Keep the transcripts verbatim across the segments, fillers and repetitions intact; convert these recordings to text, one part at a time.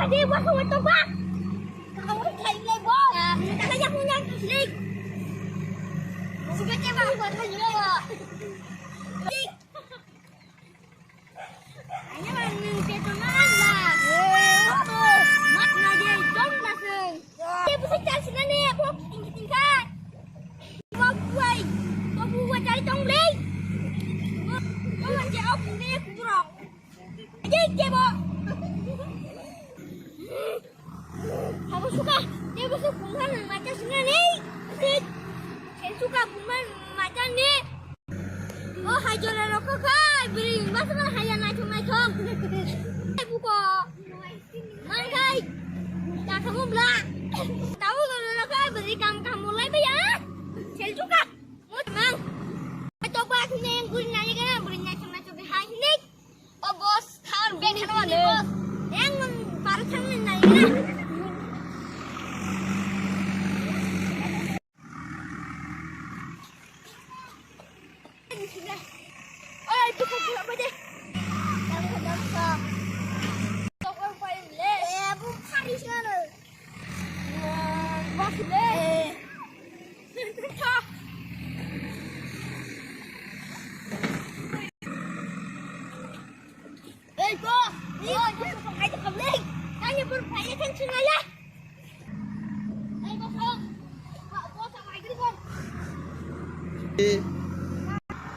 Di, bo, bo, to, ba. Kau kai le, bo. Kata ya punya slik. Suka ke ba, bo, to, ba. Anya bang nung peto na la. Mat na je dong na sung. Te busu chal sina ne, bo kiting kiting ka. Bo buai, bo buai chal tong le. Bo, bo je ok ne kuburok. Aje ke bo. Habo suka, tei bo se bumhan macha singani. Sen suka bumhan macha ni. O hai jora rokho khai, biri basa hai ya naithok naithok. Hai buko. Man khai. Ta khamu bla. Tau jora rokho biri kam kam mulai baya. Sen suka. Mut mang. Tok ba thune yang guri nai ga, biri naithok naithok hai ni. O boss, khabar bag khana mano. Yang baru thang nai na. Oi, tu kau apa deh? Yang kedua. Tokong paling le. Eh, bu hari sana. Wah, wah le. Ei, ko! Ei, ko, ko, ko, ko, ko, ko, kanya pur, kanya kan chunaya. Ei, ko, ko. Ko, ko, sa mai gri ko.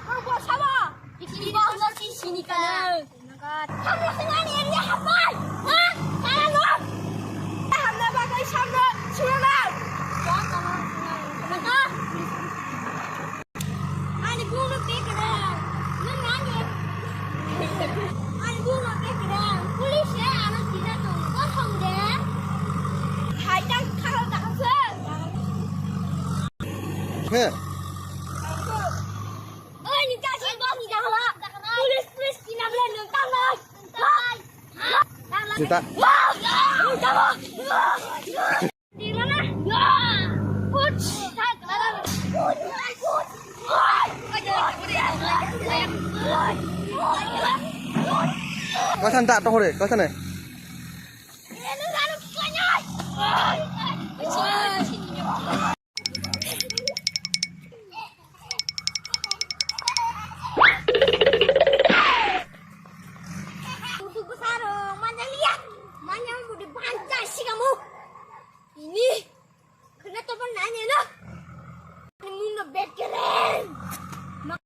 Ko, ko, sa ba. Iki ko, no, si, sini kana. Hamla singani area hapai. Ha? Kana no. Hamla bagai samno, suno na. Mata. Ani buno pekra. Nang nang. Ani buno pekra. Police ya, ano tidak tahu. Kosong deh. Hai, tak, kalau tak, sir. He. Oi, ni kasi boss ni dahla. Police, police, kina bela nang tang lai. Sita. Kau sana tak tahu deh, kau sana.